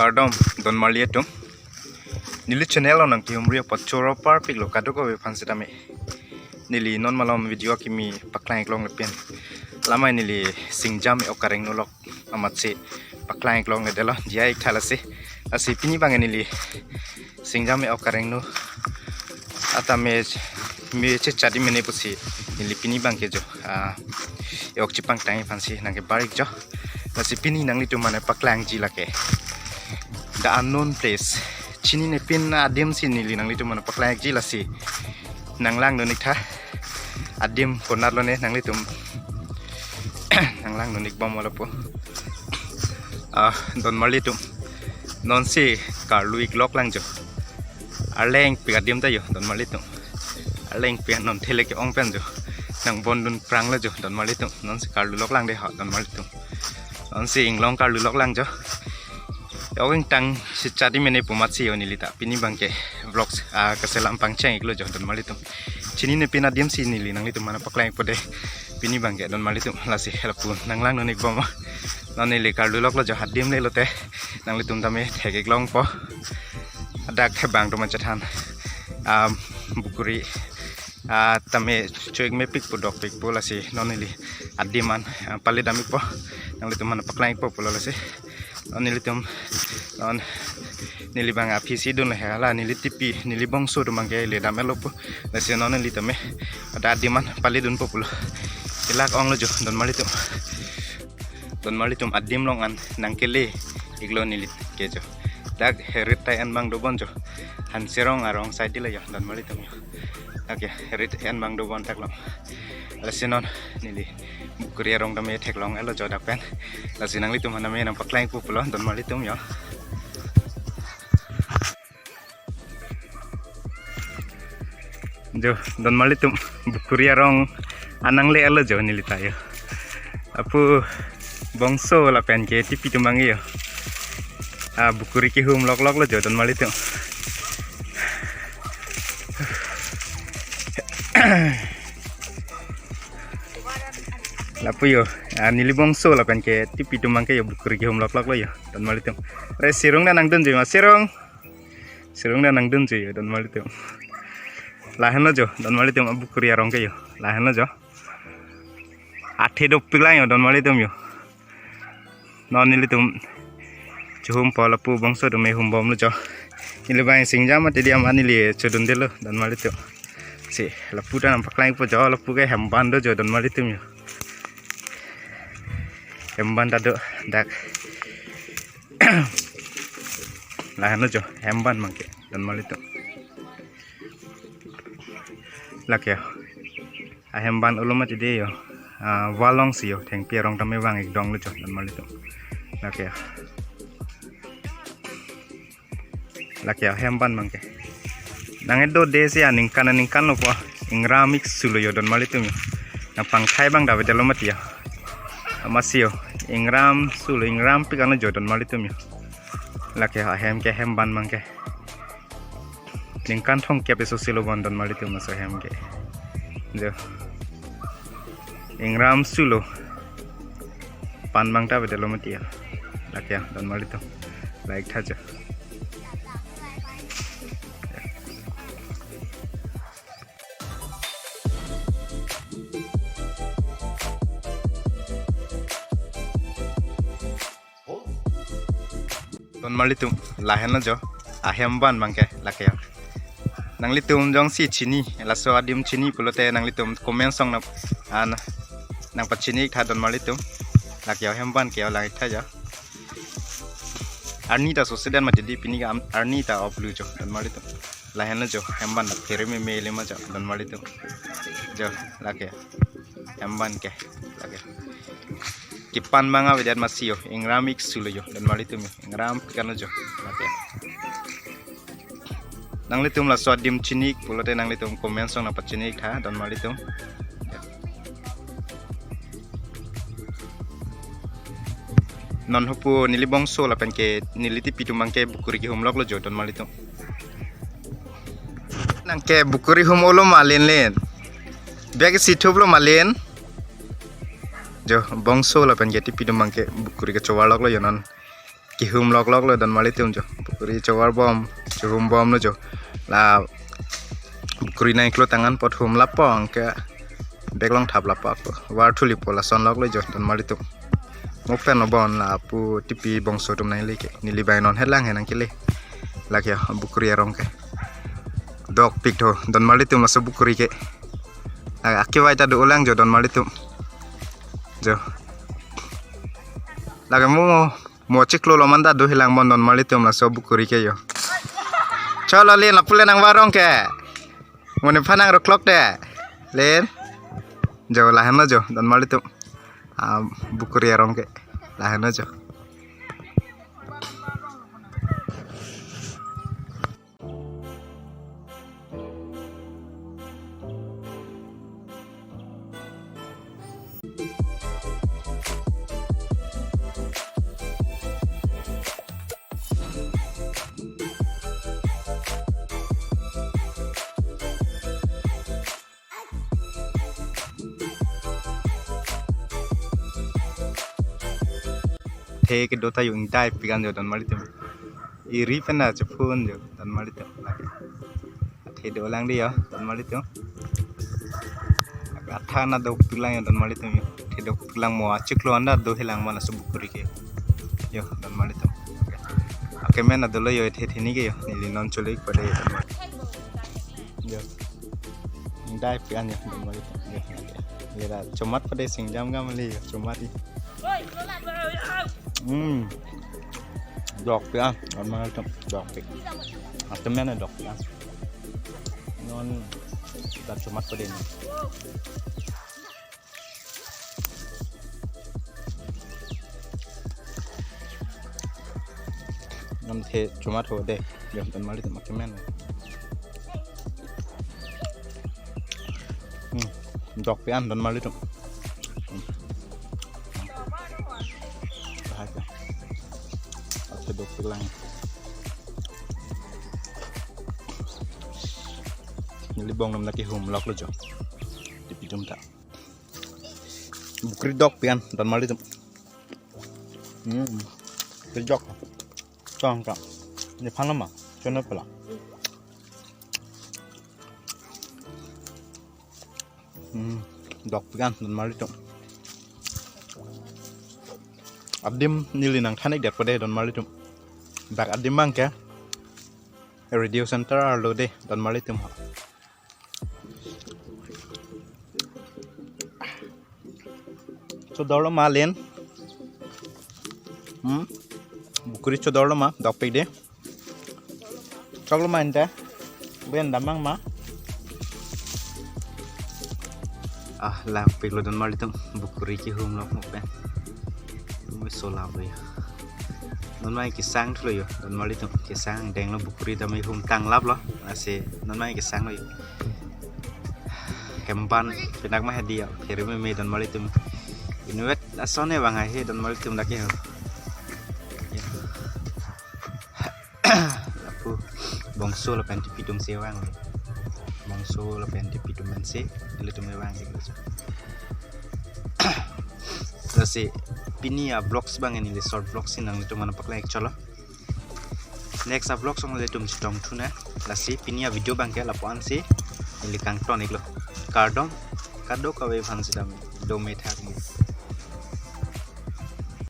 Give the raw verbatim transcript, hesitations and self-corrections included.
Kardom, don marli atum. Neli channel along nangkehumri apot choro parpik lo kadokave aphan sitame. Neli non malom video kimi paklang longle pen. Lamai neli singjam e-ok kareng nulok amatsi paklang longledetlo, diya ik tha lasi. Lasi pini abang neli singjam e-ok kareng nu atame me chechadi mene pusi neli pini abangke jo, ah, e-ok chepangtang aphansi nangkebar ik jo. Lasi pini nanglitum mane paklangji lake The Unknown Place. Chinine pin adim si neli nanglitum mane paklang ikji lasi nanglangdun ik tha. Adim konat lone nanglitum nanglangdun ik bom lapu. Ah, don marli atum. Nonsi karlu ik lok lang jo. Arleng pik adim ta jo, don marli atum. Arleng pik non thele ke-ong pen jo. Nangbondun pranglo jo, don marli atum. Nonsi karlu lok lang de ha, don marli atum. Nonsi inglong karlu lok lang jo. E-ok ingtang chechadi mene pu amatsi yo neli ta pini abangke vlogs, ah, kaselam pangcheng iklo jo, don marli atum. Chinine pin adim si neli nanglitum mane paklang ikpo de pini abangke, don marli atum. Lasi lapu nanglangdun ik bom. Non neli karlu loklo jo, adim le lote nanglitum tame thek ik longpo. Dak thebang atum achethan, um, bukuri, ah, tame cho-ik mepik pu dokpik pu, lasi non neli adim an, ah, pale dam ikpo. Nanglitum mane paklang ikpo pulo lasi. Non nelitum, non neli abang aphi si dunlo he, la neli tipi, neli bongso atum abangke le dam-etlo pu. Lasi non neli tame hadak adim an pale dunpo pulo. Kelak onglo jo, don marli atum. Don marli atum, adim along an nangkele iklo neli ke jo. Dak herit tai an abang dobom jo. Hanserong arong side lo jo, don marli atum jo. Oke, herit an abang dobom tak lo. Lasi non neli bukuri arong tame theklong-etlo jo dak pen. Lasi nanglitum aphan tame nangpaklang ikpo pulo, don marli atum jo. Jo, don marli atum, bukuri arong an nangle-etlo jo neli ta jo. Lapu bongso lapen ke tipi atum abang jo. Ah, bukuri kehum lokloklo jo, don marli atum. Lapu jo, ah, neli bongso lapen ke tipi atum abangke jo bukuri kehum lokloklo jo, don marli atum. Re sirung ta nangdun jo ma, sirung. Sirung ta nangdun jo, don marli atum. Lahenlo jo, don marli atum, abukuri arong ke jo. Lahenlo jo. Athe dopik lang jo, don marli atum jo. Non nelitum chehumpo, lapu bongso atum me humbomlo jo. Neli abang singjam mati diya ma neli chodundelo, don marli atum. Si, lapu ta nangpaklang ikpo jo, lapu ke hem abang do jo, don marli atum jo. Hem abang ta do dak. Lahenlo jo, hem abang abangke, don marli atum. Lake jo. Ahem abang olo mati de jo. Ah, wall alongsi jo, thengpi arong tame vang ik donglo jo, don marli atum. Lake jo. Lake jo, ahem abang abangke. Nang-edo de si aningkan aningkan lo pu. Ingram ik sulo jo, don marli atum jo. Nangpangthai abang ta avedetlo mati jo. Amatsi jo. Ingram sulo, ingram pik anlo jo, don marli atum jo. Lake jo, ahem ke, ahem abang abangke. Ningkan thomkep eso si lo bon, don marli atum, laso ahem ke. Jo. Ingram sulo. Pan abang ta avedetlo mati jo. Lake jo, don marli atum. La ik tha jo. Don marli atum, lahenlo jo, ahem abang abangke, lake jo. Nanglitum jongsi chini, laso adim chini pulote nanglitum comment along nang, ah, nangpachini ik tha, don marli atum. Lake jo, ahem abangke jo, la ik tha jo. Arni ta sose det mati di, pini ke am-, arni ta oplu jo, don marli atum. Lahenlo jo, ahem abang ta phere meme le ma jo, don marli atum. Jo, lake jo. Ahem abangke, lake jo. Kepan abang avedet amatsi jo, ingram ik sulo jo, don marli atum jo. Ingram pik anlo jo, lake jo. Nanglitum laso adim chini ik pulote nanglitum comment along nangpachini ik tha, don marli atum. Non hapu neli bongso lapen ke neli tipi atum abangke bukuri kehum loklo jo, don marli atum. Nangke bukuri hum olo ma len len. Biak isi thuplo ma len. Jo, bongso lapen ke tipi atum abangke bukuri kechovar loklo jo non. kihum loklok lo don marlitum jo. Pukuri chovar bom, chihum bomlo jo. La pukuri nangklo tang an apot hum lapu anke bag along thap lapu ako. Var thulipo lason loklo jo don marlitum. Mo pen lo bon lapu tipi bongso atum nangle ke. Neli bai non helang henang kele. Lake pukuri arong ke. Dokpik tho don marlitum laso pukuri ke. Lake akevai ta do-olang jo don marlitum. Jo. Lake mo mo chiklo lo manda do hilang mon don marlitum laso pukuri ke jo. Cholo len lapu le nang varong ke. Mo nephan nang roklok de. Len. Jo lahenlo jo don marlitum. Ah, pukuri arong ke. Lahenlo jo. Athe kedo ta jo ingdaipik an jo don marlitum. Eri pen ta chephun jo don marlitum. Athe dolang de jo don marlitum. Athe na dokpik lang jo don marlitum jo. Athe dokpik lang mo achiklo anda do hilang mana laso pukuri ke. Jo don marlitum. Akemen na dolo jo athe theni ke jo. Neli non chole pade jo don marlitum. Jo. Ingdaipik an jo don marlitum. Jo. Lera chomat pade singjam gam li jo chomat di. Hmm. Dokpik an don marlitum. Dokpik. Akemen na dokpik an. Non ta chomat pade ni. Non athe chomat ho de. Jo don marlitum akemen. Hmm. Dokpik an don marlitum. Hmm. Bahaya. Athe dokpik lang. Neli bong nam lake hum loklo jo. Tipi atum ta. Pukuri dokpik an don marlitum. Hmm. Pukuri dok. Chong ka. Nephan lo ma. Chonlo pala. Hmm. Dokpik an don marlitum. Adim neli nangthan-ik det pade don marlitum. Bak adim abang ke. Radio Center arlo de don marlitum ho. Chodorlo ma len. Hmm? Pukuri chodorlo ma, dokpik de. Choklo ma ente. Ben damang ma. Ah, langpiklo don marlitum. Pukuri kihum lo mo pen. Mo sola bo jo. Non mai kesang thulo jo don marlitum. Kesang denglo pukuri dam hum tanglaplo. Lasi non mai kesanglo jo. Hempan pinak ma hedi jo. Phere meme don marlitum. Inutvet ason ne bang hai he don marlitum dak jo. Lapu bongso lapen tipi atum si vang. Bongso lapen tipi atum pensi ilitum vang. Lasi pini a-vlogs abang neli short vlogs si nanglitum aphan paklang-ik chotlo. Next a-vlogs along ilitum chetong thu nang. Lasi pini a-video abang ke lapu-an si neli kangton-iklo. Kardom kadokave aphan si dam dome thakme.